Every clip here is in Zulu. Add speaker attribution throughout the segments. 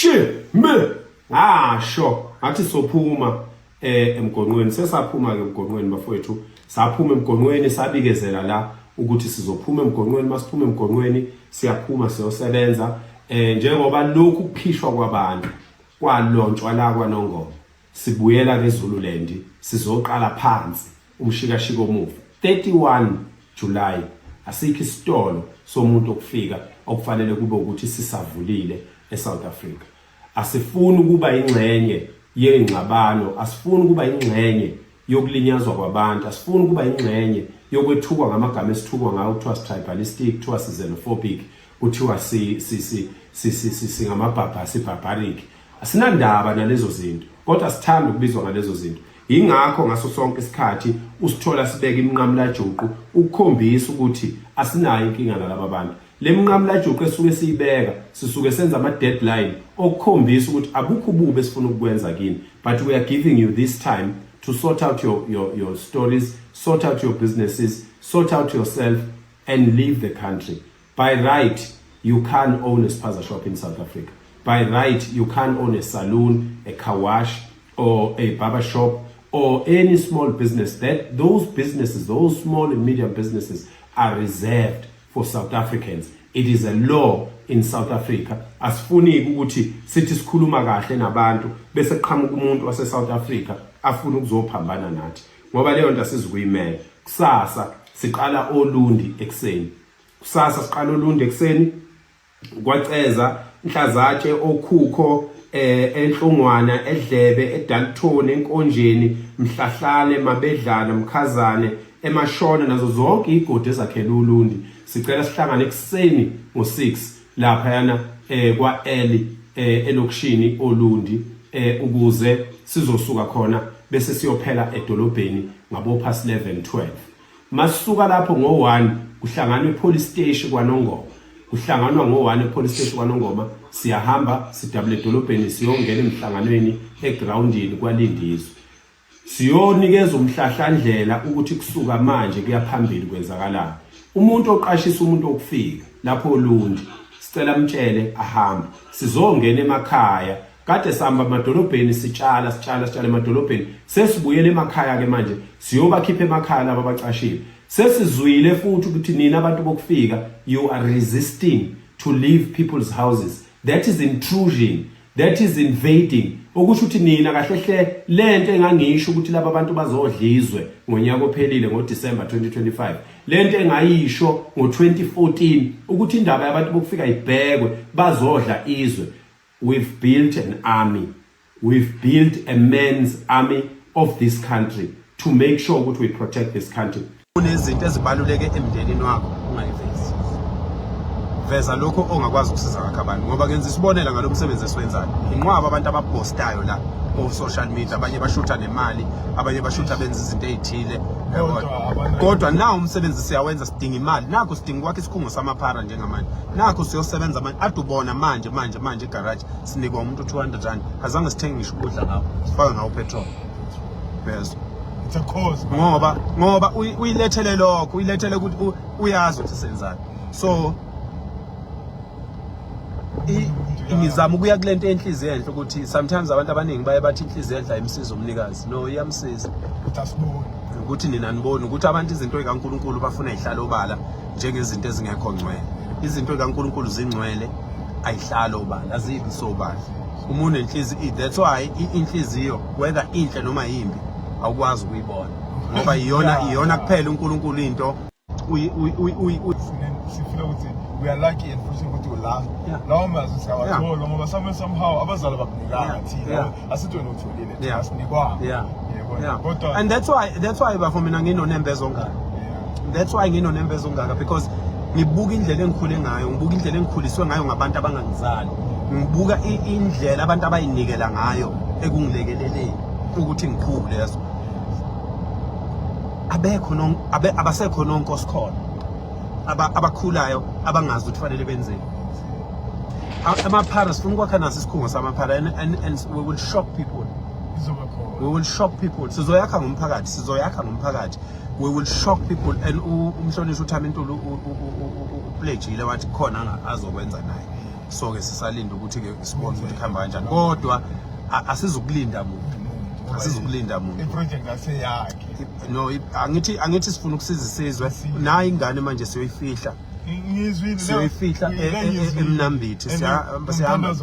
Speaker 1: Shi me ngasho ngathi sophuma emgonqweni. Sesaphuma ke emgonqweni bafowethu, saphuma emgonqweni, sabikezela la ukuthi sizophuma emgonqweni. Masiphuma emgonqweni siyaphuma siyosebenza njengoba lokhu kukhishwa kwabantu kwalontshwa la kwaNongoma, sibuyela ke Zululand, sizoqala phansi umshikashika omuva 31 July. Asikho isitolo somuntu okufika okufanele kube ukuthi sisavulile eSouth Africa. Asifuni ukuba ingxenye yengxabano, asifuni ukuba ingxenye yokulinyazwa kwabantu, asifuni ukuba ingxenye yokwethukwa ngamagama esithukwa ngawo, kuthiwa si-tribalistic, kuthiwa si-xenophobic, kuthiwa singamabhabha, si-barbaric. Asinandaba nalezo zinto, kodwa sithanda ukubizwa ngalezo zinto. Yingakho ngaso sonke isikhathi usithola sibeka iminqamulajuqu ukukhombisa ukuthi asinayo inkinga nalaba bantu. Le minqamulajuqu esuke siyibeka, sisuke senza ama-deadline okukhombisa ukuthi abukho ububi esifuna ukukwenza kini, but we are giving you this time to sort out your stories, sort out your businesses, sort out yourself and leave the country. By right you can't own a spaza shop in South Africa. By right you can't own a saloon, a car wash or a barber shop or any small business. That those businesses, those small and medium businesses are reserved for South Africans. It is a law in South Africa. Asifuni ukuthi sithi sikhuluma kahle nabantu bese qhamuka umuntu wase South Africa afuna ukuzophambana nathi, ngoba leyo nto asizukuyimela. Kusasa siqala oLundi ekuseni. Kusasa siqala oLundi ekuseni, kwaceza Nhlazatshe, okhukho enhlongwana, edlebe, eDalton, enkonjeni, Mhlahlane, Mabedlana, Mkhazane, eMashona nazo zonke igodi ezakhele uLundi. Sicela sihlangane ekuseni ngo6 lapha yana kwa L elokishini oLundi ukuze sizosuka khona bese siyophela edolobheni ngabo past 11 12. Masuka lapho ngo1 kuhlanganwa epolice station kwaNongoma. Kuhlanganwa ngo1 epolice station kwaNongoma, siyahamba sidabule edolobheni, siyongena emhlanganweni egroundini kwaLindizwe. Siyonikeza umhlahlandlela ukuthi kusuka manje kuyaphambili kwenzakalani. Umuntu oqashisa umuntu okufika lapho oLundi, sicela mtshele ahambe. Sizongena emakhaya. Kade sihamba emadolobheni sitshala, sitshala, sitshala emadolobheni, sesibuyele emakhaya ke manje, siyobakhipha emakhaya laba abacashile. Sesizwile futhi ukuthi nina abantu bokufika you are resisting to leave people's houses. That is intrusion, that is invading. Okusho ukuthi nina kahle hle lento engangisho ukuthi laba bantu bazodlizwe ngonyaka ophelile ngoDecember 2025, lento engayisho ngo2014 ukuthi indaba yabantu bokufika ibhekwe, bazodla izwe. We've built an army. We've built a man's army of this country to make sure ukuthi we protect this country.
Speaker 2: Kunezinto ezibaluleke emndenini wakho, ungayivezi. Veza lokho ongakwazi ukusiza ngakho abantu, ngoba ngenza isibonela ngalo msebenzi esiwenzayo. Inqwaba abantu abapostayo la ko-social media, abanye bashutha nemali, abanye bashutha benza izinto ey'thile, kodwa nawo umsebenzi siyawenza, sidinga imali. Nakho sidinga ukwakha isikhungo samaphara njengamanje, nakho siyosebenza manje. Ade ubona manje manje manje igaraji sinikwa umuntu R200, azange sithenge ngisho ukudla ngawo, sifaka ngawo petrol. Bezwa?
Speaker 3: It's a cause.
Speaker 2: Ngoba uyilethele lokho, uyilethele ukuthi uyazi ukuthi senzani. So ngizama ukuya kulento yenhliziyo enhle, ukuthi sometimes abantu abaningi baye bathi inhliziyo enhle ayimsiza umnikazi. No, iyamsiza.
Speaker 3: Ukuthi asiboni.
Speaker 2: Ukuthi nina niboni ukuthi abantu izinto zikaNkulunkulu bafuna ihlale obala njengezinto ezingekho ngcwele. Izinto zikaNkulunkulu zingcwele, ayihlali obala, azibi sobala. Uma unenhliziyo, that's why inhliziyo, whether inhle noma yimbi, awukwazi ukuyibona, ngoba iyona iyona kuphela uNkulunkulu into
Speaker 3: Sifuna ukuthi we are lucky and fortunate ukuthi ula lawo mazwi siyawathola, ngoba somehow abazali bakunikanga thina, asithi wena utholile, thina asinikwanga. Yebo, kodwa
Speaker 2: And that's why bafo mina nginonembeza ongaka. That's why nginonembeza ongaka, because ngibuka indlela engikhule ngayo, ngibuka indlela engikhuliswe ngayo ngabantu abangangizali, ngibuka indlela abantu abayinikela ngayo ekungilekeleleni ukuthi ngikhule, yazo. Abekho non abe abasekho nonkosikhona abakhulayo abangazi ukuthi fanele benzeni. Amaphara, sifuna ukwakha naso isikhungo samaphara and we will shock people.
Speaker 3: Izoba khona.
Speaker 2: We will shock people. Sizoyakha ngomphakathi, sizoyakha ngomphakathi. We will shock people and umhlonishwa uThami Ntuli upledgile wathi khona azokwenza naye. So ke sisalinda ukuthi ke sibone ukuthi kuhamba kanjani, kodwa asizukulinda muntu, asizukulinda muntu.
Speaker 3: I-project aseyakhe.
Speaker 2: No, angithi sifuna ukusiza isizwe. Nayi ingane manje siyoyifihla.
Speaker 3: Ngizwile.
Speaker 2: Siyoyifihla eMnambithi. Siyahamba,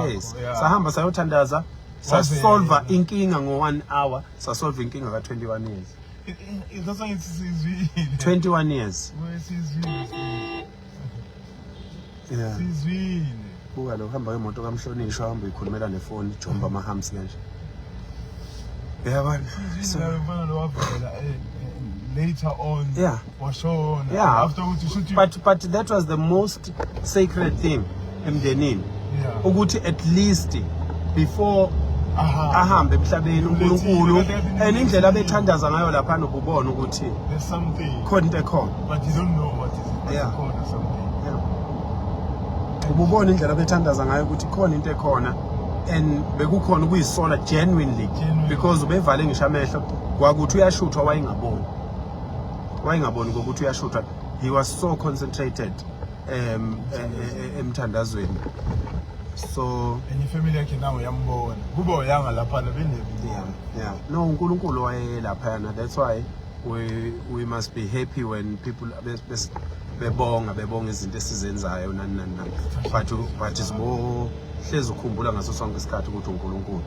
Speaker 2: yes, sahamba sayothandaza, sasolva inkinga ngo-1 hour, sasolva inkinga ka-21 years.
Speaker 3: That's why sizwile.
Speaker 2: 21 years.
Speaker 3: Sizwile.
Speaker 2: Yeah.
Speaker 3: Sizwile.
Speaker 2: Buka lo hamba ngemoto kamhlonishwa, hamba uyikhulumela nefoni, jomba ama-humps kanje. Uyabona?
Speaker 3: So mfana lo wavela later on. Washona. After ukuthi
Speaker 2: shoot. But that was the most sacred thing emndenini. Ukuthi at least before ahambe emhlabeni uNkulunkulu, and indlela abethandaza ngayo lapha nobubona ukuthi
Speaker 3: there's something,
Speaker 2: khona into ekhona,
Speaker 3: but you don't know what is it, but khona something.
Speaker 2: Ububona indlela abethandaza ngayo ukuthi khona into ekhona, and bekukhona ukuyisola genuinely, because ubevale ngisho amehlo kwakuthi uyashuthwa, wayengaboni ukuthi uyashuthwa. He was so concentrated emthandazweni. So
Speaker 3: and ifamily yakhe nawo yambona kuba uyanga lapha bene.
Speaker 2: Yeah, no, uNkulunkulu wayelaphana. That's why we must be happy when people bebonga izinto esizenzayo nani nani nani, but sibo hlezi ukhumbula ngaso sonke isikhathi ukuthi uNkulunkulu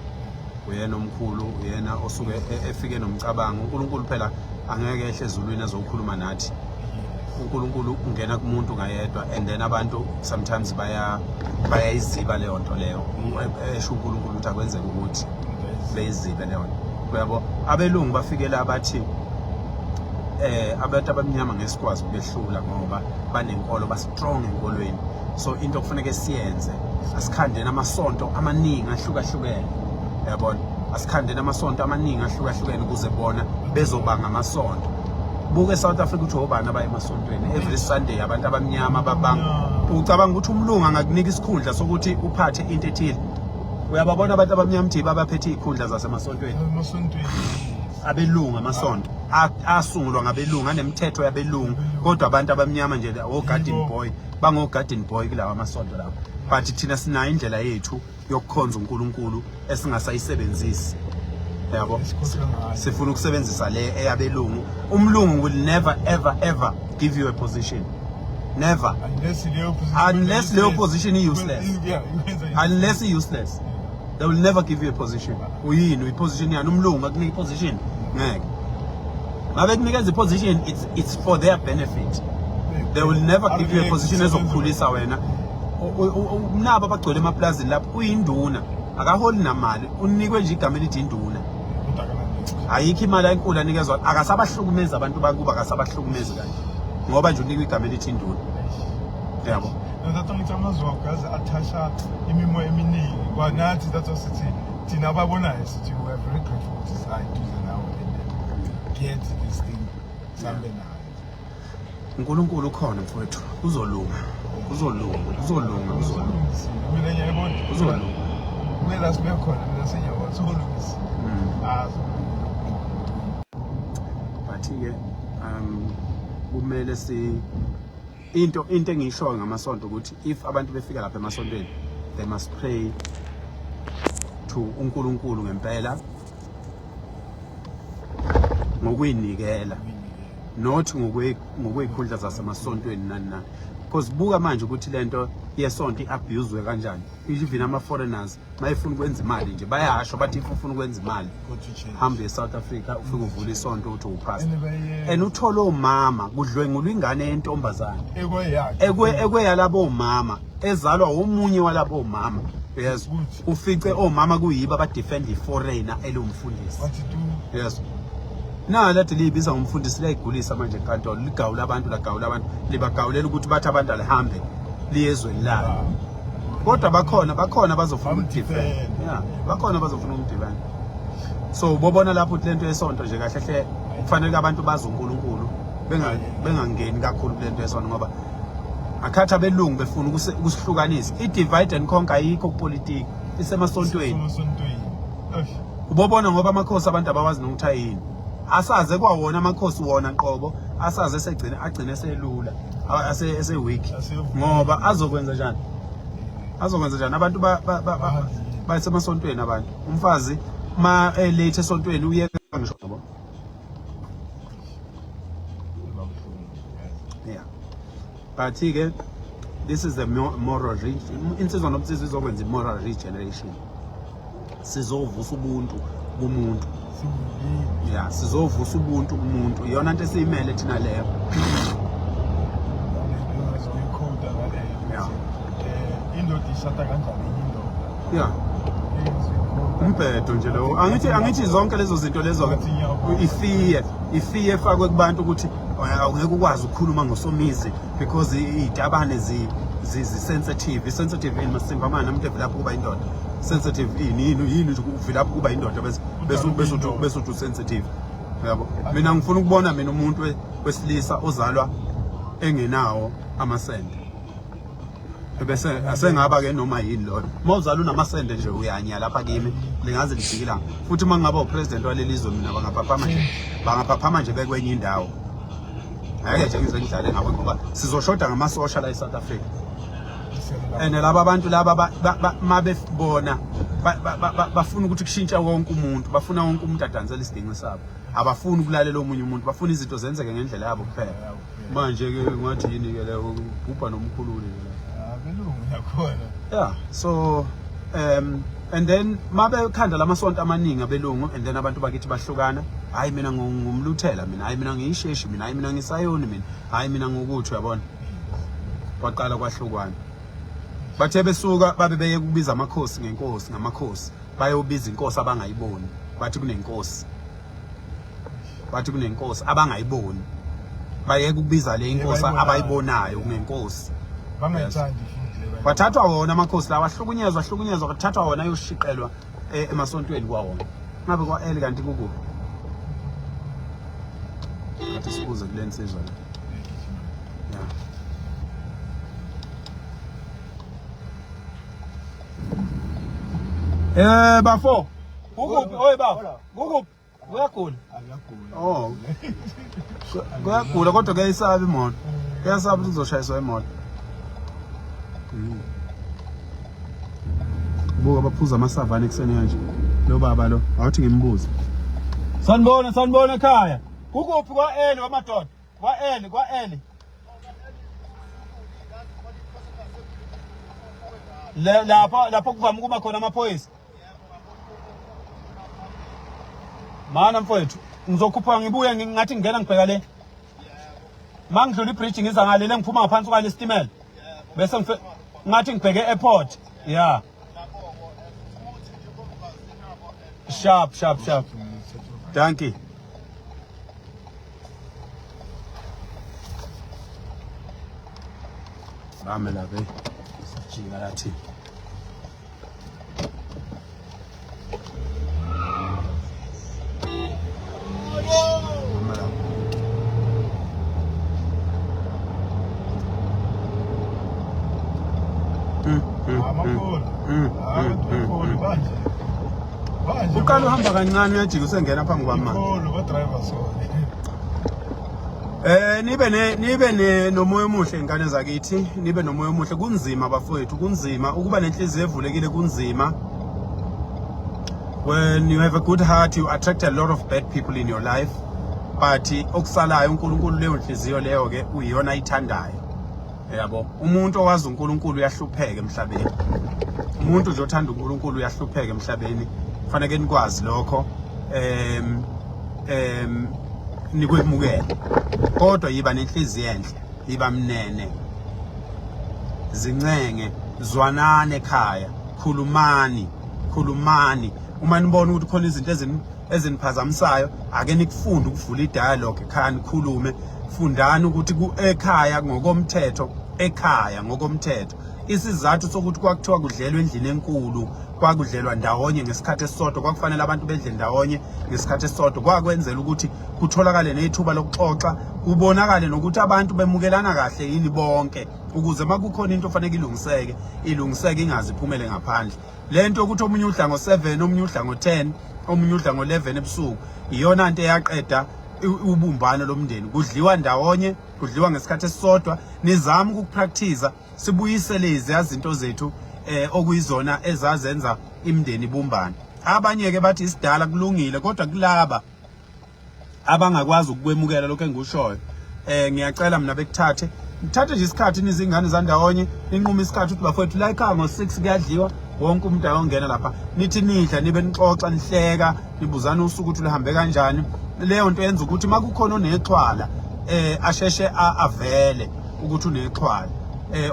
Speaker 2: uyena omkhulu, uyena osuke efike nomcabango. uNkulunkulu phela angeke ehle ezulwini ezokhuluma nathi. uNkulunkulu ungena kumuntu ngayedwa, and then abantu sometimes bayayiziba leyo nto leyo. Esho uNkulunkulu ukuthi akwenzeke ukuthi beyizibe leyo nto, uyabo. Abelungu bafikela abathi abantu abamnyama ngesikwazi ukubehlula ngoba banenkolo, ba strong enkolweni. So into okufuneka siyenze, asikhandeni amasonto amaningi ahlukahlukene, uyabona, asikhandeni amasonto amaningi ahlukahlukene ukuze bona bezobanga amasonto. Buke eSouth Africa ukuthi obani abaye emasontweni every Sunday, abantu abamnyama babanga. Ucabanga ukuthi umlungu angakunika isikhundla sokuthi uphathe into ethile? Uyababona abantu abamnyama ukuthi babaphethe izikhundla zasemasontweni, abelungu. Amasonto asungulwa ngabelungu, anemithetho yabelungu, kodwa abantu abamnyama nje o garden boy, bango garden boy kulawa amasonto lawo. But thina sinayo indlela yethu yokukhonza uNkulunkulu esingasayisebenzisi, yabo. Sifuna ukusebenzisa le eyabelungu. Umlungu will never ever ever give you a position, never, unless leyo position is useless. Unless is useless, they will never give you a position. Uyini uyiposition yani? Umlungu akunika iposition? Ngeke. Ngabe kunikeza iposition, it's for their benefit. They will never give you a position ezokukhulisa wena. Nabo abagcwele emaplazini lapho, uyinduna, akaholi namali, unikwe nje igama elithi induna, ayikho imali enkulu anikezwa. Akasabahlukumezi abantu bakuba, akasabahlukumezi kanje ngoba nje unikwe igama elithi induna, yabo.
Speaker 3: Nathatha ngithi amazwi wakho yazi athasha imimoya eminingi kwanathi. That's sithi thina ababonayo sithi we are very grateful ukuthi sayiduze nawe and then get this thing sambe nayo.
Speaker 2: uNkulunkulu ukhona mfowethu, kuzolunga, kuzolunga, kuzolunga, kuzolunga.
Speaker 3: Mina ngiyayibona.
Speaker 2: Kuzolunga.
Speaker 3: Kumele sibe khona, mina sengiyabona sokulungisile. Ah.
Speaker 2: But ke kumele si into engiyishoyo ngamasonto ukuthi if abantu befika lapha emasontweni, they must pray to uNkulunkulu ngempela ngokuyinikela, not ngokweyikhundla zasemasontweni nani nani, because buka manje ukuthi lento yesonto i-abuse kanjani. Even ama-foreigners mayefuna ukwenza imali nje bayasho bathi if ufuna ukwenza imali, hamba e-South Africa, ufike uvule isonto uthi uwupastor, and uthole omama kudlwengulwa ingane yentombazane ekweyalabo omama, ezalwa omunye walabo omama, yes. Ufice omama kuyibo abadefend i-foreigner eliwumfundisi, yes. Na lade liyibiza ngomfundisi, liyayigulisa manje enkantolo, ligawula abantu, lagawula abantu, libagawulela ukuthi bathi abantu alihambe liye ezweni lalo, kodwa bakhona bazofuna ukudefend. Yeah, bakhona bazofuna ukudefend. So ubobona lapho ukuthi lento yesonto nje kahle hle kufanele abantu bazi uNkulunkulu, bengangeni kakhulu kulento yesonto, ngoba akhathi abelungu befuna ukusihlukanisa. I-divide and conquer ayikho kupolitiki, isemasontweni. Ubobona ngoba amakhosi abantu abawazi nokuthi ayini, asaze kwawona amakhosi wona qobo, asaze segcine agcine selula, ase weak, ngoba azokwenza njani? Azokwenza njani abantu basemasontweni abantu. Umfazi ma elate esontweni uyeka ngisho yabo. Yeah. But ke this is the moral insizwa nomsizwa izokwenza i-moral regeneration. Sizovusa ubuntu kumuntu. Yeah, sizovusa ubuntu kumuntu. Iyona nto esiyimele thina leyo.
Speaker 3: Yeah. Eh, indoda ishada kanjani enye indoda?
Speaker 2: Yeah. Umbhedo nje lowo. Angithi zonke lezo zinto lezo ke ifiye ifiye efakwe kubantu ukuthi awungeke ukwazi ukukhuluma ngosomizi because iy'tabane zi-sensitive i-sensitive ini masimba mani umuntu evilapha ukuba indoda sensitive ini yini yini nje uvilapha ukuba indoda bese bese bese uthi bese uthi sensitive yabo mina ngifuna ukubona mina umuntu wesilisa ozalwa engenawo amasende bese asengaba ke noma yini loyo uma uzala unamasende nje uyanya lapha kimi lingaze lijike ilanga futhi uma ngingaba upresident waleli zwe mina bangaphaphama nje bangaphaphama nje bekwenye indawo ngeke nje ngize ngidlale ngabo ngoba sizoshoda ngamasosha la e-South Africa and laba bantu laba mabebona bafuna ukuthi kushintshe wonke umuntu bafuna wonke umuntu adansele isiginci sabo abafuni ukulalela omunye umuntu bafuna izinto zenzeke ngendlela yabo kuphela manje ke ngathi yini ke leyo ubhubha nomkhululi ke
Speaker 3: la abelungu nakhona
Speaker 2: yeah so and then mabekhanda lamasonto amaningi abelungu and then abantu bakithi bahlukana hayi mina ngumluthela mina hayi mina ngiyisheshi mina hayi mina ngisayoni mina hayi mina ngokuthi uyabona kwaqala kwahlukwana bathe besuka babe beye kubiza amakhosi ngenkosi ngamakhosi bayobiza inkosi abangayiboni bathi kunenkosi bathi kunenkosi abangayiboni bayeke ukubiza le inkosi abayibonayo kunenkosi
Speaker 3: bangayithandi futhi le
Speaker 2: wathathwa wona amakhosi lawa ahlukunyezwa ahlukunyezwa kwathathwa wona ayoshiqelwa eh, emasontweni kwawona ngabe kwa-L kanti kukuphi ngathi sibuze kule nsizwa le yeah. Eh bafo kukuphi oye bafo kukuphi kuyagula
Speaker 3: Akuyagula.
Speaker 2: Oh. Kuyagula kodwa kuyayisaba imoto. Kuyasaba ukuthi kuzoshayiswa imoto. Buka baphuza amasavane ekuseni kanje. Lo baba lo, awuthi ngimbuze. Sanibona, sanibona ekhaya. Kukuphi kwa-L wamadoda? Kwa-L, kwa-L. Le lapha lapho kuvama ukuba khona amaphoyisa. Mana mfowethu, ngizokhupha ngibuye ngingathi ngingena ngibheka le. Mangidlula ibridge ngiza ngale le ngiphuma ngaphansi kwale sitimela. Bese ngife ngathi ngibheke airport. Yeah. Sharp, sharp, sharp. Dankie. Bame la be. Sijika lathi. Uqala uhamba kancane uyajika usengena phambi kwami manje. Eh nibe ne nibe ne nomoya omuhle ingane zakithi nibe nomoya omuhle kunzima bafowethu kunzima ukuba nenhliziyo evulekile kunzima when you have a good heart you attract a lot of bad people in your life but okusalayo uNkulunkulu leyo nhliziyo leyo ke uyiyona ayithandayo yabo umuntu owazi uNkulunkulu uyahlupheka emhlabeni umuntu nje othanda uNkulunkulu uyahlupheka emhlabeni kufanele nikwazi lokho em em nikwemukele kodwa yiba nenhliziyo enhle yiba mnene zincenge zwanani ekhaya khulumani khulumani uma nibona ukuthi khona izinto eziniphazamisayo ake nikufunde ukuvula i-dialogue ekhaya nikhulume fundani ukuthi ekhaya ngokomthetho ekhaya ngokomthetho isizathu sokuthi kwakuthiwa kudlelwa endlini enkulu kwakudlelwa ndawonye ngesikhathi esisodwa kwakufanele abantu bedle ndawonye ngesikhathi esisodwa kwakwenzela ukuthi kutholakale nethuba lokuxoxa kubonakale nokuthi abantu bemukelana kahle yini bonke ukuze uma kukhona into ofanele ilungiseke ilungiseke ingaze iphumele ngaphandle le nto ukuthi omunye udla ngo-7 omunye udla ngo-10 omunye udla ngo-11 ebusuku iyona nto eyaqeda ubumbano lomndeni kudliwa ndawonye kudliwa ngesikhathi esisodwa nizame ukukupractice sibuyise lezi zinto zethu Okuyizona ezazenza imindeni ibumbane. Abanye ke bathi isidala kulungile, kodwa kulaba abangakwazi ukukwemukela lokho engikushoyo, ngiyacela mina bekuthathe ngithathe nje isikhathi nizingane zandawonye, ninqume isikhathi ukuthi bafowethu la ekhaya ngo-6 kuyadliwa, wonke umuntu ayongena lapha, nithi nidla nibe nixoxa, nihleka, nibuzana usuku ukuthi luhambe kanjani. Leyo nto yenza ukuthi uma kukhona onexhwala asheshe avele ukuthi unexhwala,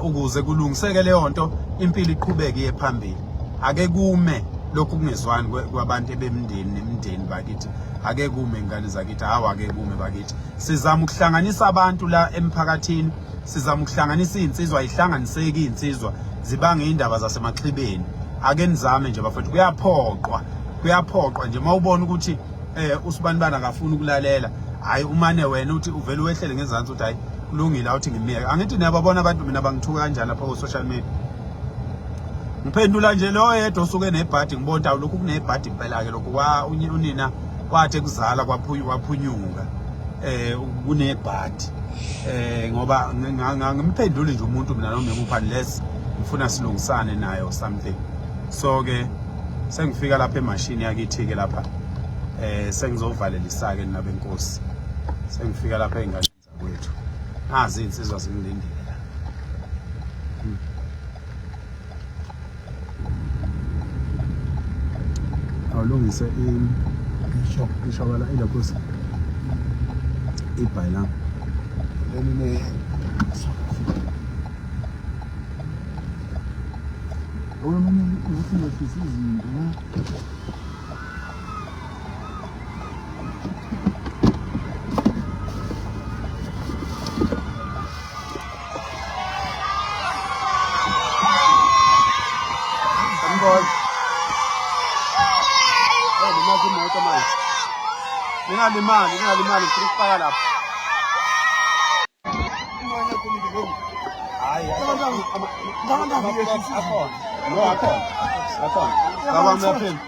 Speaker 2: ukuze kulungiseke leyo nto, impilo iqhubeke iye phambili. Ake kume lokhu kungezwani kwabantu ebemndeni nemindeni bakithi, ake kume ngane zakithi, hawu ake kume bakithi. Sizama ukuhlanganisa abantu la emphakathini, sizama ukuhlanganisa iy'nsizwa, ayihlanganiseki iy'nsizwa, zibanga iy'ndaba zasemaxhibeni. Ake nizame nje bafethu, kuyaphoqwa, kuyaphoqwa nje. Uma ubona ukuthi usibanibani akafuni ukulalela, hayi umane wena uthi uvele wehlele ngezansi uthi hayi kulungile, awuthi ngimiyeke. Angithi niyababona abantu mina bangithuka kanjani lapha ku-social media. Ngiphendula nje lo yedwa osuke nebhadi, ngibona ukuthi awu lokhu kunebhadi impela-ke lokhu unina kwathi ekuzala kwaphunyuka kunebhadi, ngoba ngimphenduli nje umuntu mina noma ngikuphi unless ngifuna silungisane naye or something. So ke sengifika lapha emashini yakithi ke lapha, sengizovalelisa ke nabenkosi, sengifika lapha ey'nganeni zakwethu, nazi iy'nsizwa zingilindile la. Awulungise ishobala ilokhuza ibhayi lami.
Speaker 3: Ukuthi ngehlisa izinto na.
Speaker 2: Sanibona. Oh, limaza imoto manje. Ningalimali, ningalimali, ngifuna ukufaka lapha. Hayi, akhona. No, akhona. Akhona. Baba uyaphila.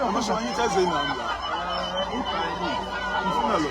Speaker 3: Amashoba angithi aze nami la. Ngifuna lo.